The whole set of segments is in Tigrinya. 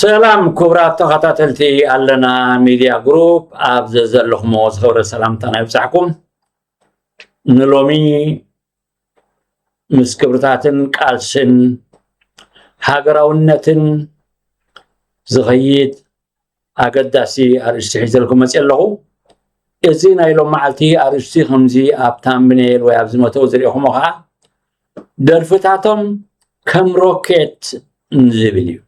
ሰላም ክቡራት ተኸታተልቲ ኣለና ሚድያ ግሩፕ፣ ኣብ ዘዘለኹሞ ዝኸብረ ሰላምታና ይብጻሕኩም። ንሎሚ ምስ ክብርታትን ቃልስን ሃገራውነትን ዝኸይድ ኣገዳሲ ኣርእስቲ ሒዘልኩም መፅእ ኣለኹ። እዚ ናይ ሎም መዓልቲ ኣርእስቲ ከምዚ ኣብ ታምብኔል ወይ ኣብዚ መተው ዝሪእኹሞ ከዓ ደርፍታቶም ከም ሮኬት ዝብል እዩ።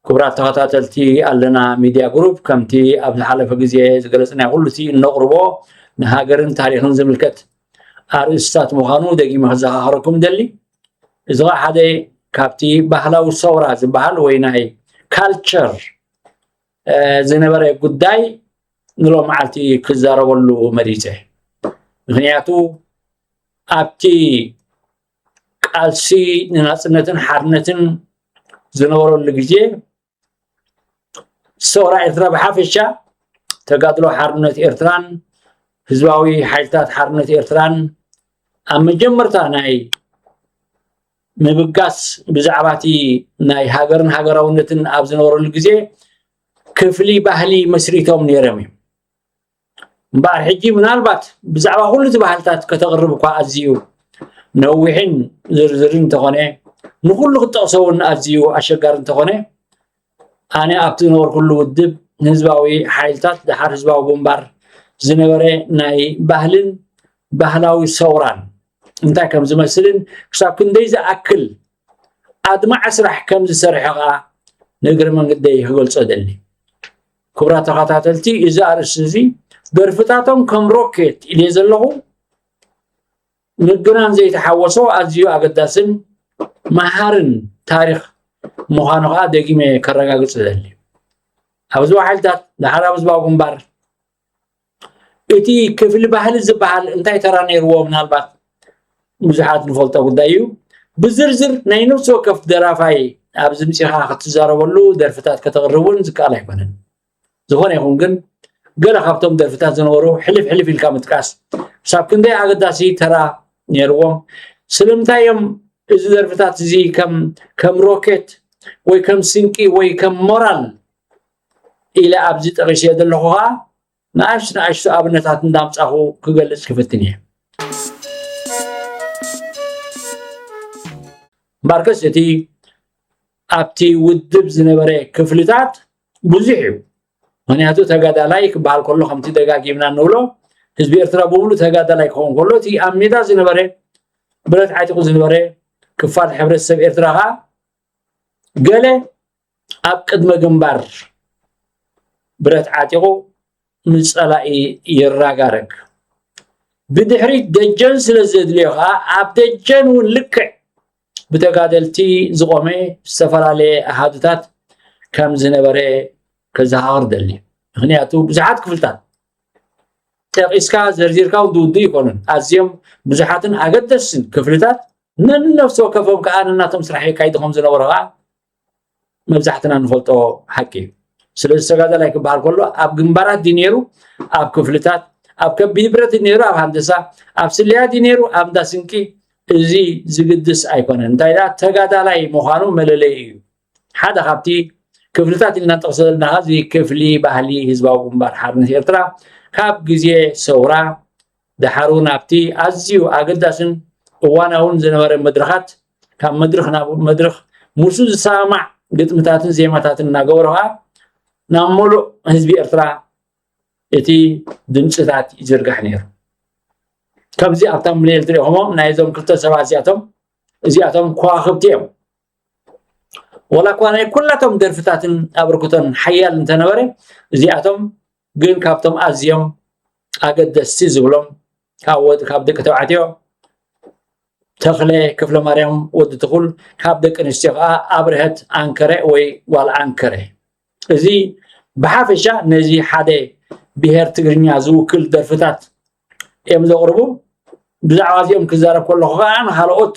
ክቡራት ተኸታተልቲ ኣለና ሚድያ ግሩፕ፣ ከምቲ ኣብ ዝሓለፈ ግዜ ዝገለፅናዮ ኩሉ እቲ እነቕርቦ ንሃገርን ታሪኽን ዝምልከት ኣርእስታት ምዃኑ ደጊመ ክዘኻኸረኩም ደሊ። እዚ ኸዓ ሓደ ካብቲ ባህላዊ ሰውራ ዝበሃል ወይ ናይ ካልቸር ዝነበረ ጉዳይ ንሎም መዓልቲ ክዛረበሉ መሪፀ። ምክንያቱ ኣብቲ ቃልሲ ንናፅነትን ሓርነትን ዝነበረሉ ግዜ ሰውራ ኤርትራ ብሓፈሻ ተጋድሎ ሓርነት ኤርትራን ህዝባዊ ሓይልታት ሓርነት ኤርትራን ኣብ መጀመርታ ናይ ምብጋስ ብዛዕባ እቲ ናይ ሃገርን ሃገራውነትን ኣብ ዝነበረሉ ግዜ ክፍሊ ባህሊ መስሪቶም ነይሮም እዮም። እምበኣር ሕጂ ምናልባት ብዛዕባ ኩሉ እቲ ባህልታት ከተቕርብ እኳ ኣዝዩ ነዊሕን ዝርዝርን እንተኾነ ንኩሉ ክትጠቕሶ እውን ኣዝዩ ኣሸጋሪ እንተኾነ ኣነ ኣብቲ ዝነበርኩሉ ውድብ ንህዝባዊ ሓይልታት ደሓር ህዝባዊ ግንባር ዝነበረ ናይ ባህልን ባህላዊ ሰውራን እንታይ ከም ዝመስልን ክሳብ ክንደይ ዝኣክል ኣድማዒ ስራሕ ከም ዝሰርሐ ከዓ ንእግሪ መንገደይ ክገልፆ ደሊ። ክቡራት ተኸታተልቲ፣ እዚ ኣርእስቲ እዚ ደርፍታቶም ከም ሮኬት ኢልየ ዘለኹ ምግናን ዘይተሓወሶ ኣዝዩ ኣገዳስን መሃርን ታሪኽ ምዃኑ ከዓ ደጊመ ከረጋግፅ ደሊ። ኣብ ህዝባዊ ሓይልታት ደሓር ኣብ ህዝባዊ ግንባር እቲ ክፍሊ ባህሊ ዝበሃል እንታይ ተራ ነይርዎ? ምናልባት ብዙሓት ንፈልጦ ጉዳይ እዩ። ብዝርዝር ናይ ነፍሲ ወከፍ ደራፋይ ኣብዚ ምፂኻ ክትዛረበሉ ደርፍታት ከተቕርብ እውን ዝከኣል ኣይኮነን። ዝኾነ ይኹን ግን ገለ ካብቶም ደርፍታት ዝነበሩ ሕልፍ ሕልፍ ኢልካ ምጥቃስ ክሳብ ክንደይ ኣገዳሲ ተራ ነይርዎም። ስለምንታይ እዮም እዚ ደርፍታት እዚ ከም ከም ሮኬት ወይ ከም ስንቂ ወይ ከም ሞራል ኢለ ኣብዚ ጠቒሰዮ ዘለኹ ከዓ ንኣሽቱ ንኣሽቱ ኣብነታት እንዳምጻኹ ክገልጽ ክፍትን እየ። እምበኣርከስ እቲ ኣብቲ ውድብ ዝነበረ ክፍልታት ብዙሕ እዩ። ምክንያቱ ተጋዳላይ ክበሃል ከሎ ከምቲ ደጋጊምና እንብሎ ህዝቢ ኤርትራ ብምሉእ ተጋዳላይ ክኸውን ከሎ እቲ ኣብ ሜዳ ዝነበረ ብረት ዓጢቑ ዝነበረ ክፋል ሕብረተሰብ ኤርትራ ከዓ ገለ ኣብ ቅድመ ግንባር ብረት ዓጢቑ ንጸላኢ ይራጋረግ። ብድሕሪት ደጀን ስለ ዘድልዮ ከዓ ኣብ ደጀን እውን ልክዕ ብተጋደልቲ ዝቆመ ዝተፈላለየ ኣሃዱታት ከም ዝነበረ ከዘኻኽር ደሊ። ምክንያቱ ብዙሓት ክፍልታት ጠቒስካ ዘርዚርካ እውን ዝውድኡ ይኮኑን። ኣዝዮም ብዙሓትን ኣገደስትን ክፍልታት ነንነፍሲ ወከፎም ከዓ ነናቶም ስራሕ የካይዱ ከም ዝነበሩ ከዓ መብዛሕትና ንፈልጦ ሓቂ እዩ። ስለዚ ተጋዳላይ ክበሃል ከሎ ኣብ ግንባራት ድዩ ነይሩ፣ ኣብ ክፍልታት፣ ኣብ ከቢድ ብረት ድዩ ነይሩ፣ ኣብ ሃንደሳ፣ ኣብ ስለያ ድዩ ነይሩ፣ ኣብ እንዳ ስንቂ፣ እዚ ዝግድስ ኣይኮነን። እንታይ ደኣ ተጋዳላይ ምዃኑ መለለይ እዩ። ሓደ ካብቲ ክፍልታት ኢልና ንጠቕሶ ዘለና እዚ ክፍሊ ባህሊ ህዝባዊ ግንባር ሓርነት ኤርትራ ካብ ግዜ ሰውራ ደሓር እውን ኣብቲ ኣዝዩ ኣገዳስን እዋናውን ዝነበረ መድረኻት ካብ መድረኽ ናብ መድረኽ ምስኡ ዝሰማማዕ ግጥምታትን ዜማታትን እናገበሩ ከዓ ናብ ሙሉእ ህዝቢ ኤርትራ እቲ ድምፅታት ይዝርጋሕ ነይሩ። ከምዚ ኣብ ታምብኔል ትሪኦሞ ናይዞም ክልተ ሰባት እዚኣቶም እዚኣቶም ከዋኽብቲ እዮም። ወላ እኳ ናይ ኩላቶም ደርፍታትን ኣበርክቶን ሓያል እንተነበረ እዚኣቶም ግን ካብቶም ኣዝዮም ኣገደስቲ ዝብሎም ካብ ወድ ካብ ደቂ ተባዕትዮ ተኽለ ክፍለ ማርያም ወዲ ትኹል ካብ ደቂ ኣንስትዮ ከዓ ኣብርሀት ኣንከረ ወይ ጓል ኣንከረ። እዚ ብሓፈሻ ነዚ ሓደ ብሄር ትግርኛ ዝውክል ደርፍታት እዮም ዘቕርቡ። ብዛዕባ እዚኦም ክዛረብ ከለኹ ከዓ ንካልኦት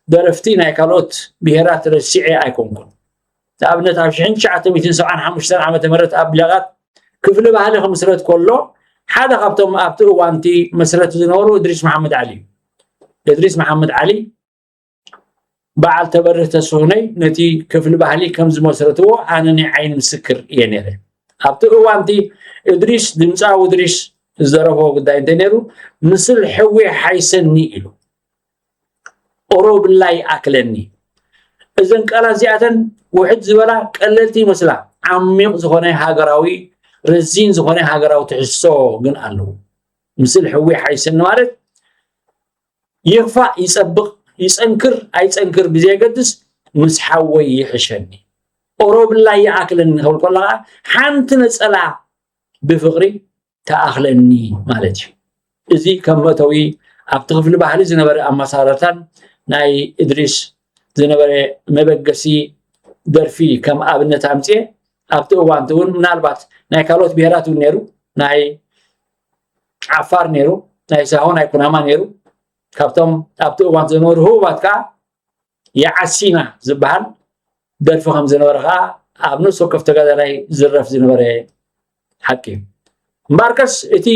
ደረፍቲ ናይ ካልኦት ብሄራት ረሲዐ ኣይኮንኩን። ንኣብነት ኣብ ሽሕን ትሽዓተ ሚእትን ሰብዓን ሓሙሽተን ዓመተ ምህረት ኣብ ብለቓት ክፍሊ ባህሊ ክምስረት ከሎ ሓደ ካብቶም ኣብቲ እዋንቲ መስረቲ ዝነበሩ እድሪስ መሓመድ ዓሊ እዩ። እድሪስ መሓመድ ዓሊ በዓል ተበርህ ተስፉነይ ነቲ ክፍሊ ባህሊ ከም ዝመስረትዎ ኣነ ናይ ዓይኒ ምስክር እየ ነይረ። ኣብቲ እዋንቲ እድሪስ ድምፃዊ እድሪስ ዝዘረቦ ጉዳይ እንተ ነይሩ፣ ምስል ሕዊ ሓይሰኒ ኢሉ። ኦሮ ብላይ ኣክለኒ። እዘን ቃላት እዚኣተን ውሕድ ዝበላ ቀለልቲ ይመስላ፣ ዓሚቕ ዝኾነ ሃገራዊ፣ ረዚን ዝኾነ ሃገራዊ ትሕዝቶ ግን ኣለዎ። ምስል ሕዊ ሓይሰኒ ማለት ይኽፋእ ይጸብቕ፣ ይጸንክር ኣይጸንክር ብዘየገድስ ምስ ሓወይ ይሕሸኒ። ኦሮ ብላይ ይኣክለኒ ክብል ከሎ ኸዓ ሓንቲ ነጸላ ብፍቕሪ ተኣኽለኒ ማለት እዩ። እዚ ከም መእተዊ ኣብቲ ክፍሊ ባህሊ ዝነበረ ኣመሳርታን ናይ እድሪስ ዝነበረ መበገሲ ደርፊ ከም ኣብነት ኣምፅኤ፣ ኣብቲ እዋንቲ እውን ምናልባት ናይ ካልኦት ብሄራት እውን ነይሩ፣ ናይ ዓፋር ነይሩ፣ ናይ ሳሆ ናይ ኩናማ ነይሩ። ካብቶም ኣብቲ እዋን ዝነበሩ ህቡባት ከዓ የዓሲና ዝበሃል ደርፊ ከም ዝነበረ ከዓ ኣብ ነፍሲ ወከፍ ተጋዳላይ ዝረፍ ዝነበረ ሓቂ እዩ። እምበኣርከስ እቲ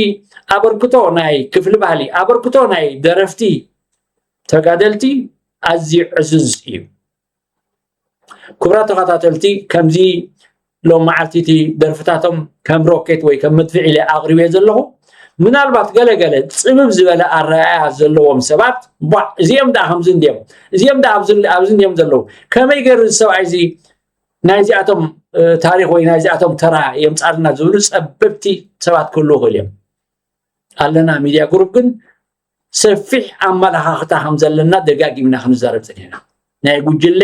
ኣበርክቶ ናይ ክፍሊ ባህሊ፣ ኣበርክቶ ናይ ደረፍቲ ተጋደልቲ ኣዝዩ ዕዙዝ እዩ። ክቡራት ተኸታተልቲ፣ ከምዚ ሎም መዓልቲ እቲ ደርፍታቶም ከም ሮኬት ወይ ከም መድፍዕ ኢለ ኣቕሪበ ዘለኹ፣ ምናልባት ገለገለ ጽብብ ዝበለ ኣረኣእያ ዘለዎም ሰባት፣ ቧዕ፣ እዚኦም ደኣ ከምዚ እንድዮም፣ እዚኦም ደኣ ኣብዚ ኣብዚ እንድዮም ዘለዉ፣ ከመይ ገይሩ እዚ ሰብኣይ እዚ ናይዚኣቶም ታሪኽ ወይ ናይዚኣቶም ተራ የምጻልና ዝብሉ ጸበብቲ ሰባት ክህልዉ ይኽእሉ እዮም። ኣለና ሚድያ ግሩፕ ግን ሰፊሕ ኣመለኻኽታ ከም ዘለና ደጋጊምና ክንዛረብ ጸኒሕና። ናይ ጉጅለ፣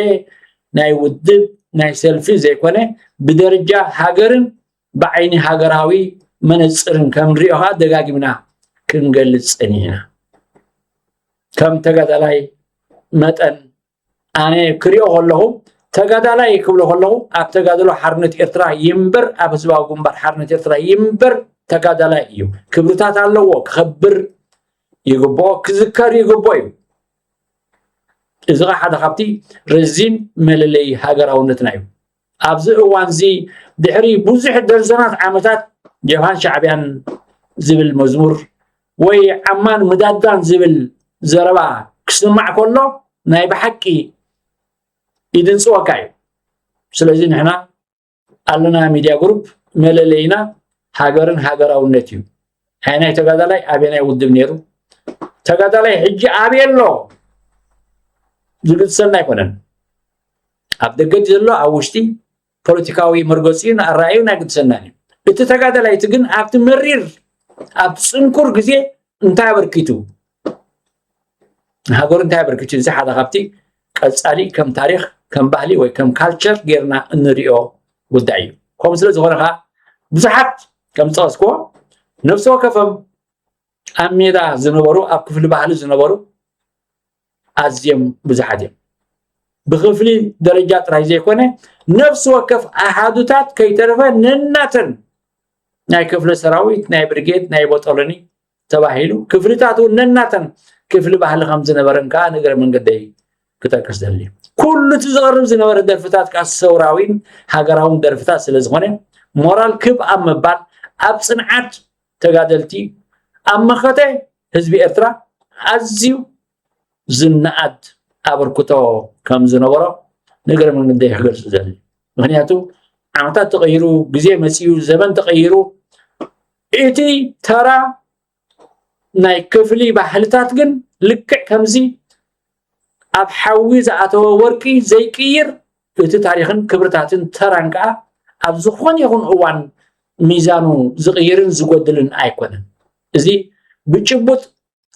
ናይ ውድብ፣ ናይ ሰልፊ ዘይኮነ፣ ብደረጃ ሃገርን ብዓይኒ ሃገራዊ መነጽርን ከም ንሪኦ ከዓ ደጋጊምና ክንገልጽ ጸኒሕና። ከም ተጋዳላይ መጠን ኣነ ክሪኦ ከለኹ፣ ተጋዳላይ ክብሎ ከለኹ ኣብ ተጋድሎ ሓርነት ኤርትራ ይንበር ኣብ ህዝባዊ ግንባር ሓርነት ኤርትራ ይንበር ተጋዳላይ እዩ። ክብርታት ኣለዎ፣ ክኸብር ይግብኦ፣ ክዝከር ይግብኦ እዩ። እዚ ኸዓ ሓደ ካብቲ ረዚን መለለዪ ሃገራውነትና እዩ። ኣብዚ እዋን እዚ ድሕሪ ብዙሕ ደርዘናት ዓመታት ጀብሃን ሻዕብያን ዝብል መዝሙር ወይ ዓማን ምዳዳን ዝብል ዘረባ ክስማዕ ከሎ ናይ ብሓቂ ይድንፅወካ እዩ። ስለዚ ንሕና ኣለና ሚድያ ግሩፕ መለለይና ሃገርን ሃገራውነት እዩ። ኣየናይ ተጋዳላይ ኣበየናይ ውድብ ነይሩ፣ ተጋዳላይ ሕጂ ኣበይ ኣሎ ዝግድሰና ኣይኮነን። ኣብ ደገ ድዩ ዘሎ ኣብ ውሽጢ ፖለቲካዊ መርገፂኡን ኣረኣእዩን ኣይግድሰናን እዩ። እቲ ተጋዳላይ እቲ ግን ኣብቲ መሪር ኣብቲ ፅንኩር ግዜ እንታይ ኣበርኪቱ፣ ንሃገሩ እንታይ ኣበርኪቱ፣ እዚ ሓደ ካብቲ ቀፃሊ ከም ታሪኽ ከም ባህሊ ወይ ከም ካልቸር ጌርና እንሪኦ ጉዳይ እዩ። ከምኡ ስለ ዝኾነ ከዓ ብዙሓት ከም ዝጠቐስክዎ ነፍሲ ወከፎም ኣብ ሜዳ ዝነበሩ ኣብ ክፍሊ ባህሊ ዝነበሩ ኣዝዮም ብዙሓት እዮም። ብክፍሊ ደረጃ ጥራይ ዘይኮነ ነፍሲ ወከፍ ኣሃዱታት ከይተረፈ ነናተን ናይ ክፍለ ሰራዊት ናይ ብርጌድ ናይ ቦጦሎኒ ተባሂሉ ክፍልታት እውን ነናተን ክፍሊ ባህሊ ከም ዝነበረን ከዓ ንእግረ መንገደይ ክጠቅስ ደሊ። ኩሉ እቲ ዝቐርብ ዝነበረ ደርፍታት ከዓ ሰውራዊን ሃገራውን ደርፍታት ስለ ዝኾነ ሞራል ክብ ኣብ ምባል ኣብ ፅንዓት ተጋደልቲ ኣብ መኸተ ህዝቢ ኤርትራ ኣዝዩ ዝነኣድ ኣበርክቶ ከም ዝነበሮ ንእግረ መንገደይ ክገልፅ ደሊ። ምክንያቱ ዓመታት ተቐይሩ፣ ግዜ መፂኡ፣ ዘመን ተቐይሩ፣ እቲ ተራ ናይ ክፍሊ ባህልታት ግን ልክዕ ከምዚ ኣብ ሓዊ ዝኣተወ ወርቂ ዘይቅይር እቲ ታሪኽን ክብርታትን ተራን ከዓ ኣብ ዝኾነ ይኹን እዋን ሚዛኑ ዝቕይርን ዝጎድልን ኣይኮነን። እዚ ብጭቡጥ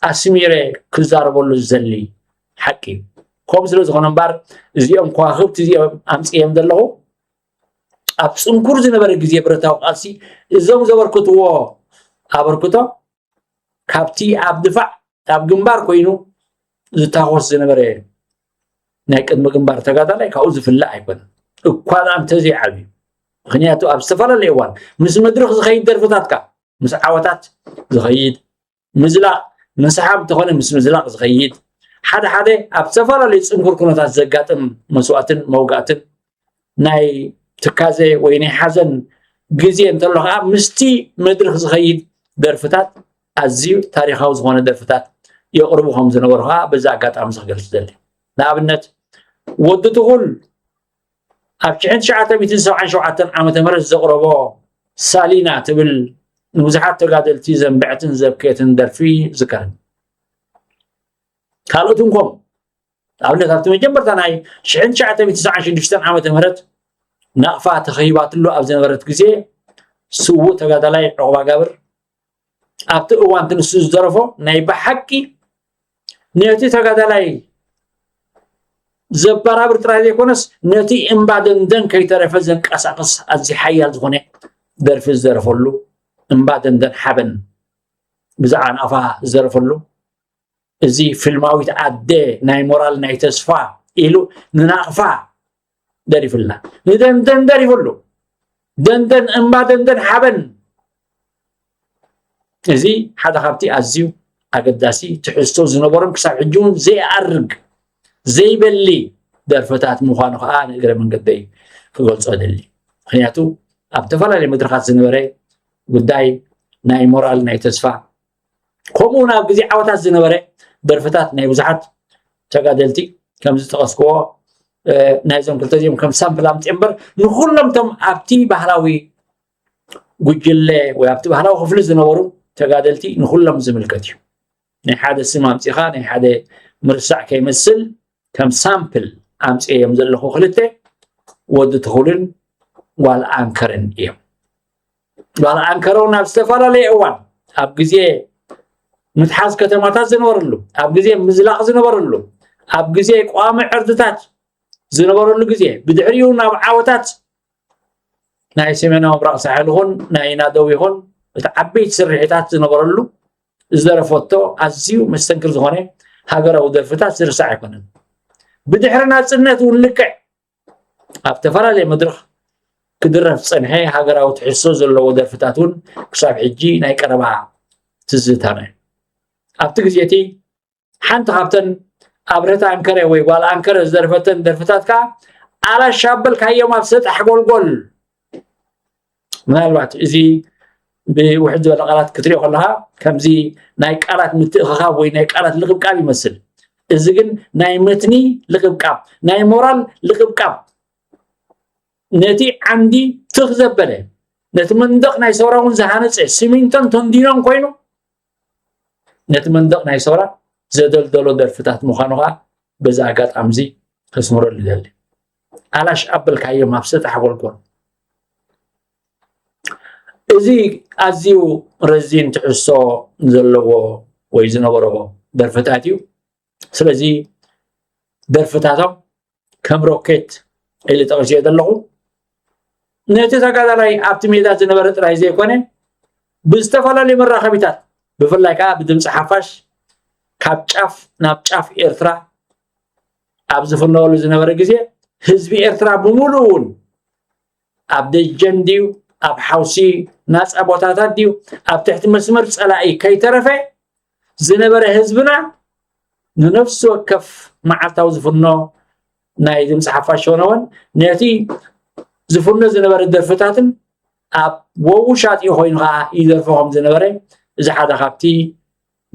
ኣስሚረ ክዛረበሉ ዝደሊ ሓቂ እዩ። ከምኡ ስለ ዝኾነ እምበር እዚኦም ከዋኽብቲ እዚኦም ኣምፅኦም ዘለኹ ኣብ ፅንኩር ዝነበረ ግዜ ብረታዊ ቃልሲ እዞም ዘበርክትዎ ኣበርክቶ ካብቲ ኣብ ድፋዕ ኣብ ግንባር ኮይኑ ዝታኾስ ዝነበረ ናይ ቅድሚ ግንባር ተጋዳላይ ካብኡ ዝፍለ ኣይኮነን። እኳ ደኣ እንተዘይዓብዩ፣ ምክንያቱ ኣብ ዝተፈላለየ እዋን ምስ መድረኽ ዝኸይድ ደርፍታትካ ምስ ዓወታት ዝኸይድ ምዝላቕ፣ ምንስሓብ እንተኾነ ምስ ምዝላቕ ዝኸይድ፣ ሓደ ሓደ ኣብ ዝተፈላለዩ ፅንኩር ኩነታት ዘጋጥም መስዋእትን መውጋእትን ናይ ትካዘ ወይ ናይ ሓዘን ግዜ እንተሎ ከዓ ምስቲ መድረኽ ዝኸይድ ደርፍታት ኣዝዩ ታሪኻዊ ዝኾነ ደርፍታት የቕርቡ ከም ዝነበሩ ከዓ በዚ ኣጋጣሚ እዚ ክገልፅ ደሊ። ንኣብነት ወዲ ትኹል ኣብ ሽሕን ትሽዓተ ሚእትን ሰብዓን ሸውዓተን ዓመተ ምህረት ዘቕረቦ ሳሊና ትብል ንብዙሓት ተጋደልቲ ዘንበዐትን ዘብከየትን ደርፊ ዝከርን። ካልኦት እንኮም ኣብነት ኣብቲ መጀመርታ ናይ ሽሕን ትሽዓተ ሚእትን ሰብዓን ሽዱሽተን ዓመተ ምህረት ናቕፋ ተኸይባትሉ ኣብ ዝነበረት ግዜ ስዉእ ተጋዳላይ ዕቑባ ጋብር ኣብቲ እዋን እቲ ንሱ ዝደረፎ ናይ ብሓቂ ነቲ ተጋዳላይ ዘበራብር ጥራይ ዘይኮነስ ነቲ እምባ ደንደን ከይተረፈ ዘንቀሳቕስ ኣዝዩ ሓያል ዝኾነ ደርፊ ዝደረፈሉ እምባ ደንደን ሓበን ብዛዕባ ናቕፋ ዝደረፈሉ እዚ ፊልማዊት ኣደ ናይ ሞራል ናይ ተስፋ ኢሉ ንናቕፋ ደሪፍላ ንደንደን ደሪፍሉ ደንደን እምባ ደንደን ሓበን እዚ ሓደ ካብቲ ኣዝዩ ኣገዳሲ ትሕዝቶ ዝነበሮም ክሳብ ሕጂ እውን ዘይኣርግ ዘይበሊ ደርፍታት ምዃኑ ከዓ ንእግረ መንገደይ ክገልጾ ደሊ ምክንያቱ ኣብ ዝተፈላለዩ መድረኻት ዝነበረ ጉዳይ ናይ ሞራል ናይ ተስፋ ከምኡ እውን ኣብ ግዜ ዓወታት ዝነበረ ደርፍታት ናይ ብዙሓት ተጋደልቲ ከም ዝጠቐስክዎ ናይዞም ክልተ እዚኦም ከም ሳምፕል ኣምፅእ እምበር ንኩሎም ቶም ኣብቲ ባህላዊ ጉጅለ ወይ ኣብቲ ባህላዊ ክፍሊ ዝነበሩ ተጋደልቲ ንኩሎም ዝምልከት እዩ ናይ ሓደ ስም ኣምፂኻ ናይ ሓደ ምርሳዕ ከይመስል ከም ሳምፕል ኣምፅኦም ዘለኹ ክልተ ወዲ ትኹልን ጓል ኣንከርን እዮም ጓል ኣንከረው ናብ ዝተፈላለየ እዋን ኣብ ግዜ ምትሓዝ ከተማታት ዝነበረሉ ኣብ ግዜ ምዝላቕ ዝነበረሉ ኣብ ግዜ ቋሚ ዕርድታት ዝነበረሉ ግዜ ብድሕሪኡ ናብ ዓወታት ናይ ሰሜናዊ ምብራቕ ሳሕል ይኹን ናይ ናደው ይኹን እቲ ዓበይቲ ስርሒታት ዝነበረሉ ዝደረፈቶ ኣዝዩ መስተንክር ዝኾነ ሃገራዊ ደርፍታት ዝርሳዕ ኣይኮነን ብድሕሪ ናፅነት እውን ልክዕ ኣብ ዝተፈላለየ መድረኽ ክድረፍ ዝፀንሐ ሃገራዊ ትሕዝቶ ዘለዎ ደርፍታት እውን ክሳብ ሕጂ ናይ ቀረባ ትዝታና እዩ ኣብቲ ግዜ እቲ ሓንቲ ካብተን ኣብረተ ኣንከረ ወይ ጓል ኣንከረ ዝደርፈተን ደርፍታት ከዓ ኣላሽ ኣበልካዮም ኣብ ሰጣሕ ጎልጎል ምናልባት እዚ ብውሕድ ዝበለ ቃላት ክትሪኦ ከለካ ከምዚ ናይ ቃላት ምትእኽኻብ ወይ ናይ ቃላት ልቕብቃብ ይመስል እዚ ግን ናይ መትኒ ልቕብቃብ ናይ ሞራል ልቕብቃብ ነቲ ዓንዲ ትኽ ዘበለ ነቲ መንደቕ ናይ ሰውራ እውን ዝሃነፀ ሲሚንቶን ተንዲኖን ኮይኑ ነቲ መንደቕ ናይ ሰውራ ዘደልደሎ ደርፍታት ምዃኑ ከዓ በዚ ኣጋጣሚ እዚ ከስምረሉ ይደሊ ኣላሽ ኣበልካዮም ኣብ ሰጣሕ ጎልጎል እዚ ኣዝዩ ረዚን ትሕዝቶ ዘለዎ ወይ ዝነበሮ ደርፍታት እዩ ስለዚ ደርፍታቶም ከም ሮኬት ኢለ ጠቒሰዮ ዘለኹ ነቲ ተጋዳላይ ኣብቲ ሜዳ ዝነበረ ጥራይ ዘይኮነ ብዝተፈላለዩ መራኸቢታት ብፍላይ ከዓ ብድምፂ ሓፋሽ ካብ ጫፍ ናብ ጫፍ ኤርትራ ኣብ ዝፍነወሉ ዝነበረ ግዜ ህዝቢ ኤርትራ ብምሉእ እውን ኣብ ደጀን ድዩ ኣብ ሓውሲ ናፃ ቦታታት ድዩ ኣብ ትሕቲ መስመር ፀላኢ ከይተረፈ ዝነበረ ህዝብና ንነፍሲ ወከፍ መዓልታዊ ዝፍኖ ናይ ድምፂ ሓፋሽ ሸነወን ነቲ ዝፍኖ ዝነበረ ደርፍታትን ኣብ ወውሻጢኡ ኮይኑ ከዓ ይደርፎ ከም ዝነበረ እዚ ሓደ ካብቲ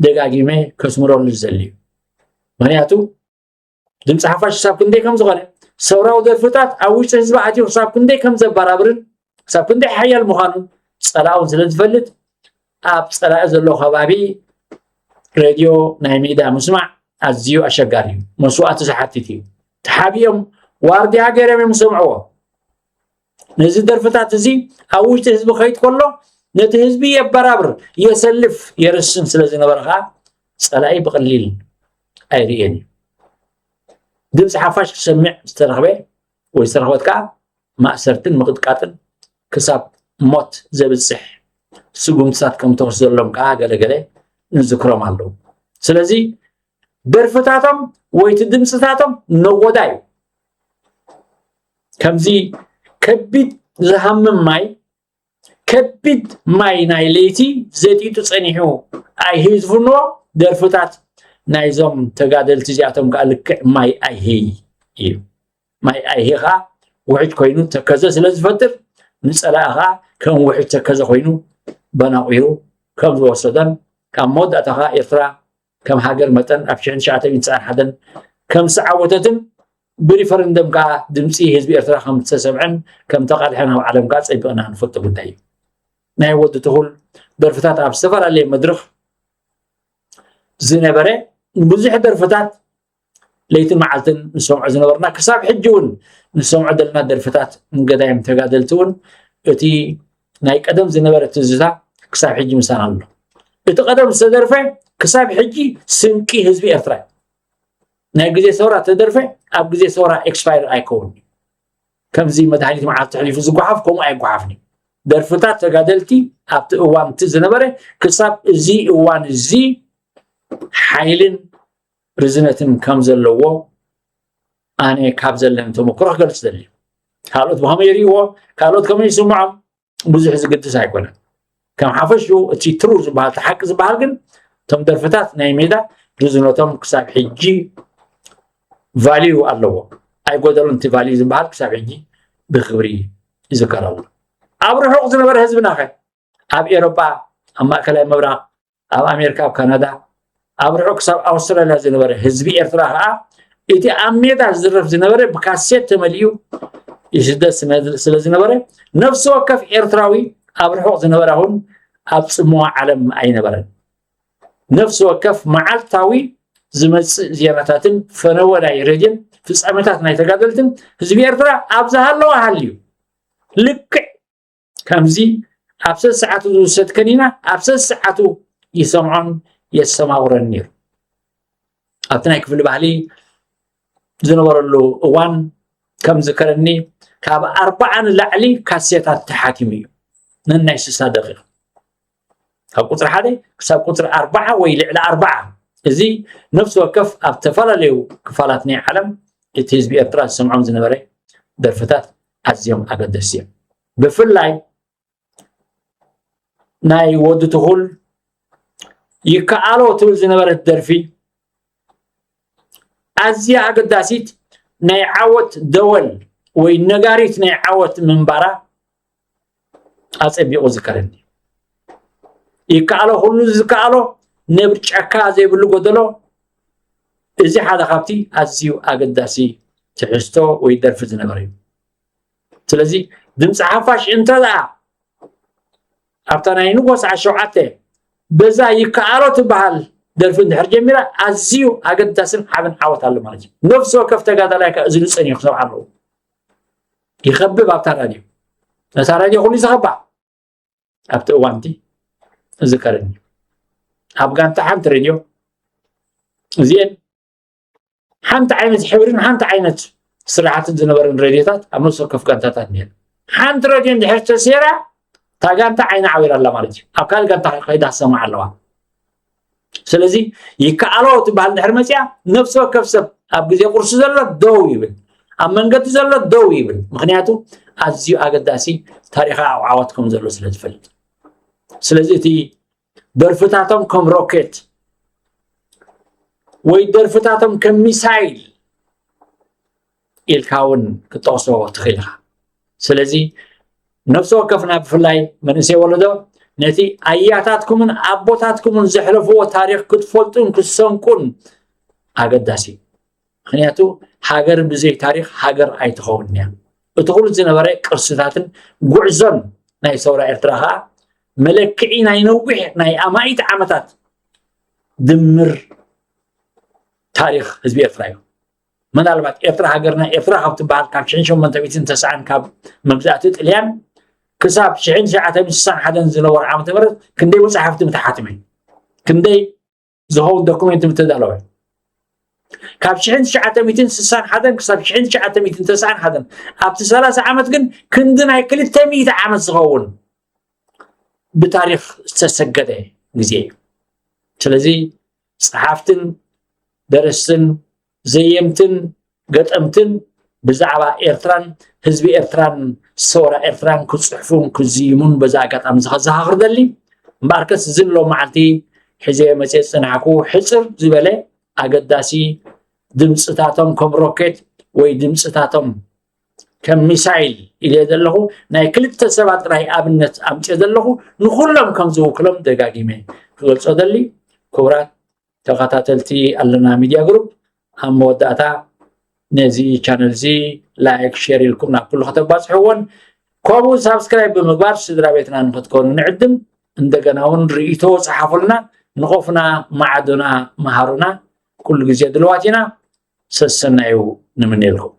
ደጋጊመ ከስምረሉ ዝደሊ እዩ ምክንያቱ ድምፂ ሓፋሽ ክሳብ ክንደይ ከም ዝኾነ ሰውራዊ ደርፍታት ኣብ ውሽጢ ህዝቢ ኣትዩ ክሳብ ክንደይ ከም ዘበራብርን ክሳብ ክንደይ ሓያል ምዃኑ ፀላኡን ስለ ዝፈልጥ ኣብ ፀላኢ ዘሎ ከባቢ ሬድዮ ናይ ሜዳ ምስማዕ ኣዝዩ ኣሸጋሪ እዩ መስዋእቲ ዝሓትት እዩ ተሓቢኦም ዋርድያ ገይሮም እዮም ዝሰምዕዎ ነዚ ደርፍታት እዚ ኣብ ውሽጢ ህዝቢ ከይድ ከሎ ነቲ ህዝቢ የበራብር የሰልፍ የርስን ስለ ዝነበረ ከዓ ፀላኢ ብቐሊል ኣይርእየን እዩ ድምፂ ሓፋሽ ክሰምዕ ዝተረኽበ ወይ ዝተረኽበት ከዓ ማእሰርትን ምቕጥቃጥን ክሳብ ሞት ዘብፅሕ ስጉምትታት ከም ተወስደሎም ከዓ ገለገለ ንዝክሮም ኣለዉ ስለዚ ደርፍታቶም ወይቲ ድምፅታቶም ነጎዳ እዩ ከምዚ ከቢድ ዝሃምም ማይ ከቢድ ማይ ናይ ለይቲ ዘጢጡ ፀኒሑ ኣይሂ ዝፍንዎ ደርፍታት ናይዞም ተጋደልቲ እዚኣቶም ከዓ ልክዕ ማይ ኣይሂ እዩ ማይ ኣይሂ ከዓ ውሕጅ ኮይኑ ተከዘ ስለ ዝፈጥር ንፀላኢ ከዓ ከም ውሕጅ ተከዘ ኮይኑ በናቂሩ ከም ዝወሰደን ካብ መወዳእታ ከዓ ኤርትራ ከም ሃገር መጠን ኣብ ሽሕን ትሽዓተ ሚእትን ትስዓን ሓደን ከም ዝተዓወተትን ብሪፈረንደም ከዓ ድምፂ ህዝቢ ኤርትራ ከም ዝተሰምዐን ከም ተቃልሐን ኣብ ዓለም ከዓ ፀቢቕና ንፈልጦ ጉዳይ እዩ። ናይ ወዲ ትኹል ደርፍታት ኣብ ዝተፈላለየ መድረኽ ዝነበረ ብዙሕ ደርፍታት ለይትን መዓልትን ንሰምዖ ዝነበርና፣ ክሳብ ሕጂ እውን ንሰምዖ ዘለና ደርፍታት ንገዳይም ተጋደልቲ እውን እቲ ናይ ቀደም ዝነበረ ትዝታ ክሳብ ሕጂ ምሳና ኣሎ። እቲ ቀደም ዝተደርፈ ክሳብ ሕጂ ስንቂ ህዝቢ ኤርትራ እዩ። ናይ ግዜ ሰውራ ተደርፈ ኣብ ግዜ ሰውራ ኤክስፓየር ኣይከውን። ከምዚ መድሃኒት መዓልቲ ሕሊፉ ዝጓሓፍ ከምኡ ኣይጓሓፍን እዩ። ደርፍታት ተጋደልቲ ኣብቲ እዋን እቲ ዝነበረ ክሳብ እዚ እዋን እዚ ሓይልን ርዝነትን ከም ዘለዎ ኣነ ካብ ዘለኒ ተመክሮ ክገልጽ ደሊ። ካልኦት ብኸመይ ይርእይዎ፣ ካልኦት ከመይ ይስምዖም ብዙሕ ዝግድስ ኣይኮነን። ከም ሓፈሽኡ እቲ ትሩ ዝበሃል፣ እቲ ሓቂ ዝበሃል ግን እቶም ደርፍታት ናይ ሜዳ ርዝነቶም ክሳብ ሕጂ ቫልዩ ኣለዎ። ኣይጎደሎን። እቲ ቫልዩ ዝበሃል ክሳብ ሕጂ ብክብሪ ይዝከር ኣሎ። ኣብ ርሑቕ ዝነበረ ህዝብና ኸ? ኣብ ኤሮጳ፣ ኣብ ማእከላይ ምብራቕ፣ ኣብ ኣሜሪካ፣ ኣብ ካናዳ፣ ኣብ ርሑቕ ክሳብ ኣውስትራልያ ዝነበረ ህዝቢ ኤርትራ ኸኣ እቲ ኣብ ሜዳ ዝድረፍ ዝነበረ ብካሴት ተመሊኡ ይስደድ ስለ ዝነበረ፣ ነፍሲ ወከፍ ኤርትራዊ ኣብ ርሑቕ ዝነበረ እውን ኣብ ጽምዋ ዓለም ኣይነበረን። ነፍሲ ወከፍ መዓልታዊ ዝመጽእ ዜናታትን ፈነወ ናይ ሬድዮን ፍጻሜታት ናይ ተጋደልትን ህዝቢ ኤርትራ ኣብ ዝሃለወ ሃልዩ፣ ልክዕ ከምዚ ኣብ ሰሰዓቱ ዝውሰድ ከኒና ኣብ ሰሰዓቱ ይሰምዖን የሰማውረን ነይሩ። ኣብቲ ናይ ክፍሊ ባህሊ ዝነበረሉ እዋን ከም ዝከረኒ ካብ ኣርባዓ ንላዕሊ ካሴታት ተሓቲሙ እዩ። ነናይ ስሳ ደቂቕ ካብ ቁጽሪ ሓደ ክሳብ ቁጽሪ ኣርባዓ ወይ ልዕሊ ኣርባዓ። እዚ ነፍሲ ወከፍ ኣብ ዝተፈላለዩ ክፋላት ናይ ዓለም እቲ ህዝቢ ኤርትራ ዝሰምዖም ዝነበረ ደርፍታት ኣዝዮም ኣገደስቲ እዮም። ብፍላይ ናይ ወዲ ትኹል ይከኣሎ ትብል ዝነበረት ደርፊ ኣዝያ ኣገዳሲት ናይ ዓወት ደወል ወይ ነጋሪት ናይ ዓወት ምንባራ ኣጸቢቑ ዝከረኒ። ይከኣሎ ኩሉ ዝከኣሎ ነብሪ ጫካ ዘይብሉ ጎደሎ፣ እዚ ሓደ ካብቲ ኣዝዩ ኣገዳሲ ትሕዝቶ ወይ ደርፊ ዝነበረ እዩ። ስለዚ ድምፂ ሓፋሽ እንተ ደኣ ኣብታ ናይ ንጎ ሰዓት ሸውዓተ በዛ ይከኣሎ ትበሃል ደርፊ እንድሕር ጀሚራ ኣዝዩ ኣገዳስን ዓብን ዓወት ኣሎ ማለት እዩ። ነፍሲ ወከፍ ተጋዳላይ ከኣ እዚ ልፀን እዩ ክሰምዓ ኣለዎ። ይኸብብ ኣብታ ራድዮ። ነታ ራድዮ ኩሉ ይዘኸባ ኣብቲ እዋንቲ እዝከረኒ። ኣብ ጋንታ ሓንቲ ሬድዮ እዚኤን ሓንቲ ዓይነት ሕብርን ሓንቲ ዓይነት ስራሕትን ዝነበረን ሬድዮታት ኣብ ነፍሲ ወከፍ ጋንታታት እኒሀን። ሓንቲ ሬድዮ እንድሕር ተሰይራ እታ ጋንታ ዓይና ዓዊራ ኣላ ማለት እዩ። ኣብ ካልእ ጋንታ ከይዳ ትሰማዕ ኣለዋ። ስለዚ ይከኣሎ ትበሃል እንድሕር መፅያ ነፍሲ ወከፍ ሰብ ኣብ ግዜ ቁርሲ ዘሎ ደው ይብል፣ ኣብ መንገዲ ዘሎ ደው ይብል። ምክንያቱ ኣዝዩ ኣገዳሲ ታሪኻዊ ዓወት ከም ዘሎ ስለ ዝፈልጥ። ስለዚ እቲ ደርፍታቶም ከም ሮኬት ወይ ደርፍታቶም ከም ሚሳይል ኢልካ እውን ክትጠቕሶ ትኽእል ኢኻ። ስለዚ ነፍሲ ወከፍና ብፍላይ መንእሰይ ወለዶ ነቲ ኣያታትኩምን ኣቦታትኩምን ዘሕለፍዎ ታሪኽ ክትፈልጡን ክትሰንቁን ኣገዳሲ እዩ። ምክንያቱ ሃገር ብዘይ ታሪኽ ሃገር ኣይትኸውን እያ። እቲ ኩሉ ዝነበረ ቅርስታትን ጉዕዞን ናይ ሰውራ ኤርትራ ከዓ መለክዒ ናይ ነዊሕ ናይ ኣማኢት ዓመታት ድምር ታሪኽ ህዝቢ ኤርትራ እዩ። ምናልባት ኤርትራ ሃገርና ኤርትራ ካብ ትበሃል ካብ ሽሕን ሸሞንተ ሚእትን ተስዓን ካብ መግዛእቲ ጥልያን ክሳብ ሽሕን ትሽዓተ ሚእትን ስሳን ሓደን ዝነበሩ ዓመተ ምህረት ክንደይ መጻሕፍቲ ምተሓትመ፣ ክንደይ ዝኸውን ዶኩሜንት ምተዳለወ። ካብ ሽሕን ትሽዓተ ሚእትን ስሳን ሓደን ክሳብ ሽሕን ትሽዓተ ሚእትን ተስዓን ሓደን ኣብቲ ሰላሳ ዓመት ግን ክንዲ ናይ ክልተ ሚእቲ ዓመት ዝኸውን ብታሪኽ ዝተሰገደ ግዜ እዩ። ስለዚ ጸሓፍትን ደረስትን ዘየምትን ገጠምትን ብዛዕባ ኤርትራን ህዝቢ ኤርትራን ሰውራ ኤርትራን ክጽሕፉን ክዝይሙን በዚ ኣጋጣሚ እዚ ከዘኻኽር ደሊ። እምበኣርከስ እዚ ሎም መዓልቲ ሒዘዮ መጽየ ዝጸናሕኩ ሕጽር ዝበለ ኣገዳሲ ድምጽታቶም ከም ሮኬት ወይ ድምጽታቶም ከም ሚሳይል ኢለ ዘለኹ ናይ ክልተ ሰባት ጥራይ ኣብነት ኣምጽየ ዘለኹ ንኹሎም ከም ዝውክሎም ደጋጊመ ክገልጾ ደሊ። ክቡራት ተኸታተልቲ ኣለና ሚድያ ግሩፕ ኣብ መወዳእታ ነዚ ቻነል እዚ ላይክ ሼር ኢልኩም ናብ ኩሉ ከተባፅሕዎን ከምኡ ሳብስክራይብ ብምግባር ስድራ ቤትና ንክትኮኑ ንዕድም። እንደገና እውን ርእይቶ ፀሓፉልና፣ ንቆፍና፣ ማዕዶና፣ መሃሩና። ኩሉ ግዜ ድልዋት ኢና። ሰሰናዩ ንምንየልኩም።